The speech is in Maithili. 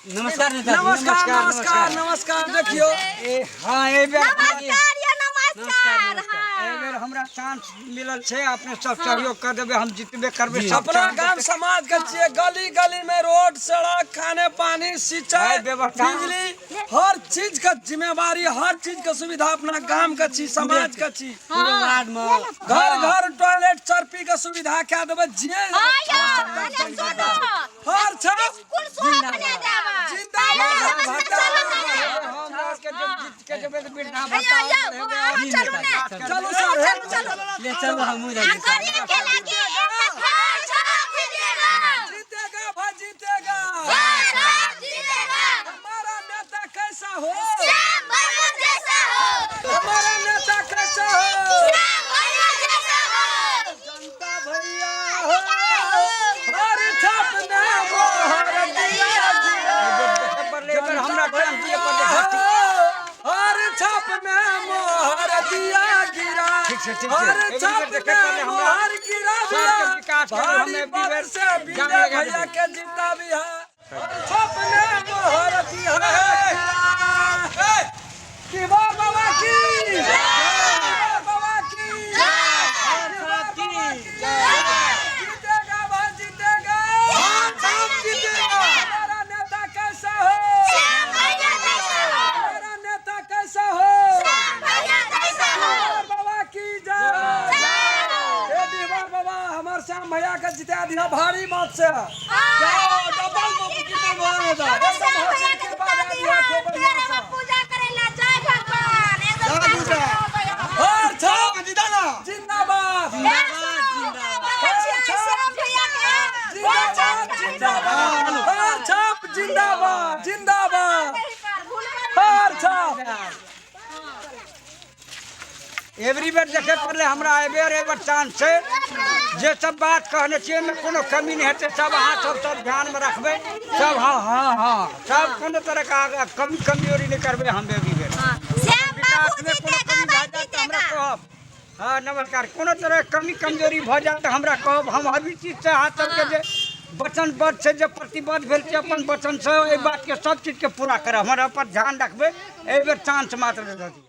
नमस्कार नेताजी। नमस्कार नमस्कार नमस्कार। देखियो ए हाँ, ए बेर नमस्कार या नमस्कार। हाँ। ए बेर हमरा चांस मिलल छै, अपने सब सहयोग कर देबै, हम जितबे करबै सब। अपना गाम समाज के छियै, गली गली में रोड सड़क खाने पानी सिंचाई है, व्यवस्था। बिजली हर चीज के जिम्मेवारी, हर चीज के सुविधा अपना गाम के छी, समाज के छी। पूरे वार्ड में घर घर टॉयलेट चरपी के सुविधा कए देबै जे हाँ यौ, अरे सुनो। हर छाप स्कूल सोना बना देबै। जिंदाबाद। हमरा आरके जब जीत के जेबै तऽ वृद्धा अयो, भत्ता यौ, बौआ, अहाँ चलू ने। चलू सर। चलू चलू। ले चलू, हमहूँ आ जाइ छी। गरीब के लागे एक घर छाप जीतेगा। जीतेगा भाई जीतेगा। घर छाप जीतेगा। हमारा नेता कैसा हो? श्याम भैया जैसा हो। हमारा नेता कैसा हो? श्याम भैया जैसा हो। जनता भैया हो, हर छाप में मोहर दिया गिरा। पड़ले बेर हमरा टाइम दिए पड़ले। हर छाप में मोहर दिया गिरा। ठीक छै, ठीक छै। हर एहि छाप बेर देखे में पड़ले हमरा। मोहर गिरा सबके दिया। विकास करब हम भारी एहि मत बेर। से जान विजय लगा भैया देबै। के जीता भी है। हर छाप में मोहर दिया गिरा। की बार बाबा की, की बाबा की, जीतेगा भाई जीतेगा, जीतेगा। हमारा नेता कैसा हो? श्याम भैया जैसा हो। हमारा नेता कैसा हो? श्याम भैया जैसा हो। दीवार बाबा की जय। ए दीवार बाबा, हमार श्याम भैया के जिता दिया भारी मत से। हाँ। डबल एकदम हसीन कृपा दे दिया खूब बढ़िया से। पूजा करेला जय भगवान एकदम। हर छाप जिंदाबाद जिंदाबाद जिंदाबाद। हर छाप जिंदाबाद जिंदाबाद। हर छाप। एवरी बेर देखे पड़ले हमरा, एहि बेर एहि बेर चांस छै। जे सब बात कहने छियै ओहिमे कोनो कमी नहि हेतै। सब अहाँ सब सब ध्यानमे रखबै सब। हाँ हाँ हाँ, सब कोनो तरहके आगाँ कमी कमजोरी नहि करबै हम एहि बेर। विकासमे कोनो कमी भए जायत तऽ हमरा कहब। हाँ, नमस्कार। कोनो तरहके कमी कमजोरी भऽ जायत तऽ हमरा कहब। हम हर चीजसँ अहाँ सबके जे वचनबद्ध छै, जे प्रतिबद्ध भेल छै अपन वचनसँ, एहि बातके सब चीजके पूरा करब। हमरा पर ध्यान रखबै, एहि बेर चांस मात्र दऽ दिअ।